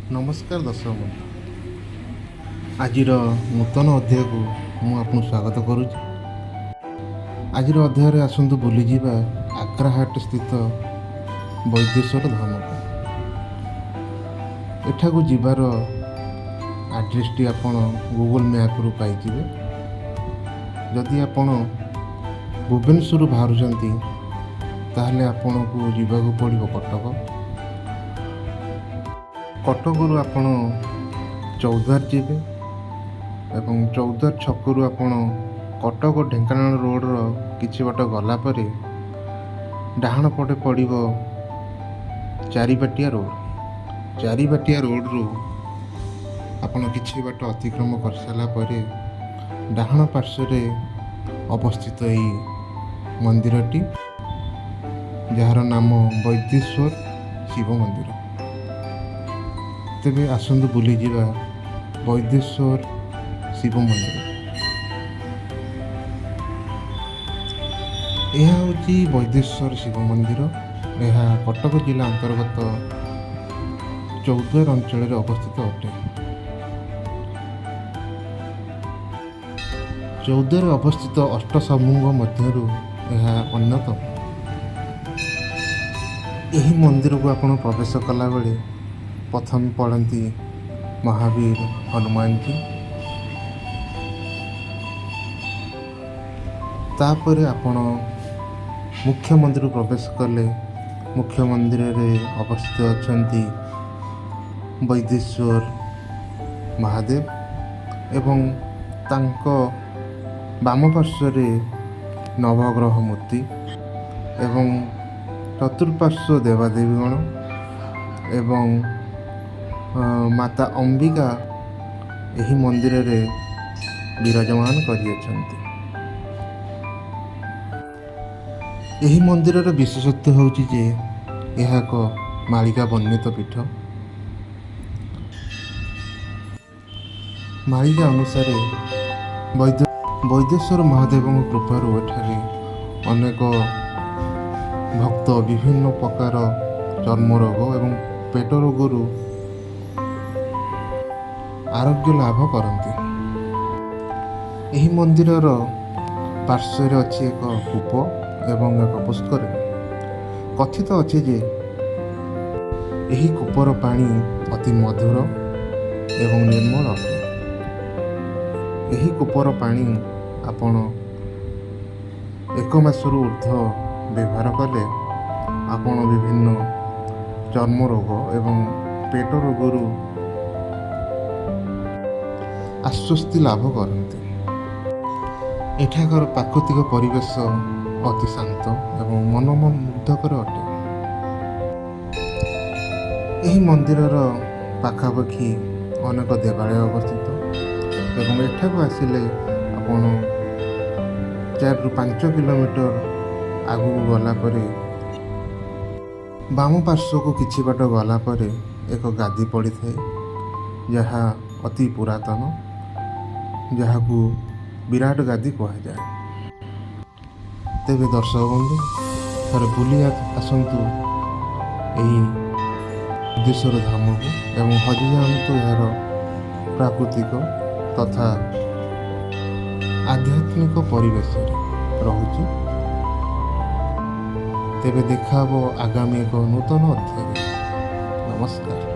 ନମସ୍କାର ଦର୍ଶକ ବନ୍ଧୁ, ଆଜିର ନୂତନ ଅଧ୍ୟାୟକୁ ମୁଁ ଆପଣଙ୍କୁ ସ୍ୱାଗତ କରୁଛି। ଆଜିର ଅଧ୍ୟାୟରେ ଆସନ୍ତୁ ବୁଲିଯିବା ଆଗ୍ରାହାଟ ସ୍ଥିତ ବୈଦ୍ୟେଶ୍ୱର ଧାମକୁ। ଏଠାକୁ ଯିବାର ଆଡ୍ରେସଟି ଆପଣ ଗୁଗଲ ମ୍ୟାପରୁ ପାଇଯିବେ। ଯଦି ଆପଣ ଭୁବନେଶ୍ୱରରୁ ବାହାରୁଛନ୍ତି, ତାହେଲେ ଆପଣଙ୍କୁ ଯିବାକୁ ପଡ଼ିବ କଟକ। କଟକରୁ ଆପଣ ଚୌଦ୍ୱାର ଯିବେ ଏବଂ ଚୌଦ୍ୱାର ଛକରୁ ଆପଣ କଟକ ଢେଙ୍କାନାଳ ରୋଡ଼ର କିଛି ବାଟ ଗଲା ପରେ ଡାହାଣ ପଟେ ପଡ଼ିବ ଚାରିବାଟିଆ ରୋଡ଼। ଚାରିବାଟିଆ ରୋଡ଼ରୁ ଆପଣ କିଛି ବାଟ ଅତିକ୍ରମ କରିସାରିଲା ପରେ ଡାହାଣ ପାର୍ଶ୍ୱରେ ଅବସ୍ଥିତ ଏହି ମନ୍ଦିରଟି, ଯାହାର ନାମ ବୈଦ୍ୟେଶ୍ୱର ଶିବ ମନ୍ଦିର। ତେବେ ଆସନ୍ତୁ ବୁଲିଯିବା ବୈଦ୍ୟେଶ୍ୱର ଶିବ ମନ୍ଦିର। ଏହା ହେଉଛି ବୈଦ୍ୟେଶ୍ୱର ଶିବ ମନ୍ଦିର। ଏହା କଟକ ଜିଲ୍ଲା ଅନ୍ତର୍ଗତ ଚୌଦ୍ୱାର ଅଞ୍ଚଳରେ ଅବସ୍ଥିତ ଅଟେ। ଚୌଦ୍ୱାରରେ ଅବସ୍ଥିତ ଅଷ୍ଟଶମ୍ଭୁଙ୍କ ମଧ୍ୟରୁ ଏହା ଅନ୍ୟତମ। ଏହି ମନ୍ଦିରକୁ ଆପଣ ପ୍ରବେଶ କଲାବେଳେ ପ୍ରଥମେ ପଡ଼ନ୍ତି ମହାବୀର ହନୁମାନଜୀ। ତାପରେ ଆପଣ ମୁଖ୍ୟ ମନ୍ଦିରକୁ ପ୍ରବେଶ କଲେ ମୁଖ୍ୟ ମନ୍ଦିରରେ ଅବସ୍ଥିତ ଅଛନ୍ତି ବୈଦ୍ୟେଶ୍ୱର ମହାଦେବ ଏବଂ ତାଙ୍କ ବାମ ପାର୍ଶ୍ୱରେ ନବଗ୍ରହ ମୂର୍ତ୍ତି ଏବଂ ଚତୁଃପାର୍ଶ୍ୱ ଦେବାଦେବୀଗଣ ଏବଂ ମାତା ଅମ୍ବିକା ଏହି ମନ୍ଦିରରେ ବିରାଜମାନ କରିଅଛନ୍ତି। ଏହି ମନ୍ଦିରର ବିଶେଷତ୍ୱ ହେଉଛି ଯେ ଏହା ଏକ ମାଳିକା ବର୍ଣ୍ଣିତ ପୀଠ। ମାଳିକା ଅନୁସାରେ ବୈଦ୍ୟେଶ୍ୱର ମହାଦେବଙ୍କ କୃପାରୁ ଏଠାରେ ଅନେକ ଭକ୍ତ ବିଭିନ୍ନ ପ୍ରକାର ଚର୍ମ ରୋଗ ଏବଂ ପେଟ ରୋଗରୁ ଆରୋଗ୍ୟ ଲାଭ କରନ୍ତି। ଏହି ମନ୍ଦିରର ପାର୍ଶ୍ୱରେ ଅଛି ଏକ କୂପ ଏବଂ ଏକ ପୁଷ୍କରିଣୀ। କଥିତ ଅଛି ଯେ ଏହି କୂପର ପାଣି ଅତି ମଧୁର ଏବଂ ନିର୍ମଳ ଅଟେ। ଏହି କୂପର ପାଣି ଆପଣ ଏକ ମାସରୁ ଉର୍ଦ୍ଧ୍ୱ ବ୍ୟବହାର କଲେ ଆପଣ ବିଭିନ୍ନ ଚର୍ମ ରୋଗ ଏବଂ ପେଟ ରୋଗରୁ ଆଶ୍ୱସ୍ତି ଲାଭ କରନ୍ତି। ଏଠାକାର ପ୍ରାକୃତିକ ପରିବେଶ ଅତି ଶାନ୍ତ ଏବଂ ମନୋମୁଗ୍ଧକର ଅଟେ। ଏହି ମନ୍ଦିରର ପାଖାପାଖି ଅନେକ ଦେବାଳୟ ଅବସ୍ଥିତ ଏବଂ ଏଠାକୁ ଆସିଲେ ଆପଣ 4ରୁ 5 କିଲୋମିଟର ଆଗକୁ ଗଲା ପରେ ବାମ ପାର୍ଶ୍ୱକୁ କିଛି ବାଟ ଗଲା ପରେ ଏକ ଗାଦି ପଡ଼ିଥାଏ, ଯାହା ଅତି ପୁରାତନ, ଯାହାକୁ ବିରାଟ ଗାଦି କୁହାଯାଏ। ତେବେ ଦର୍ଶକ ବନ୍ଧୁ, ଥରେ ବୁଲି ଆସନ୍ତୁ ଏହି ବୈଦ୍ୟେଶ୍ୱର ଧାମକୁ ଏବଂ ହଜିଯାଆନ୍ତୁ ଏହାର ପ୍ରାକୃତିକ ତଥା ଆଧ୍ୟାତ୍ମିକ ପରିବେଶରେ ରହୁଛି। ତେବେ ଦେଖା ହେବ ଆଗାମୀ ଏକ ନୂତନ ଅଧ୍ୟାୟରେ। ନମସ୍କାର।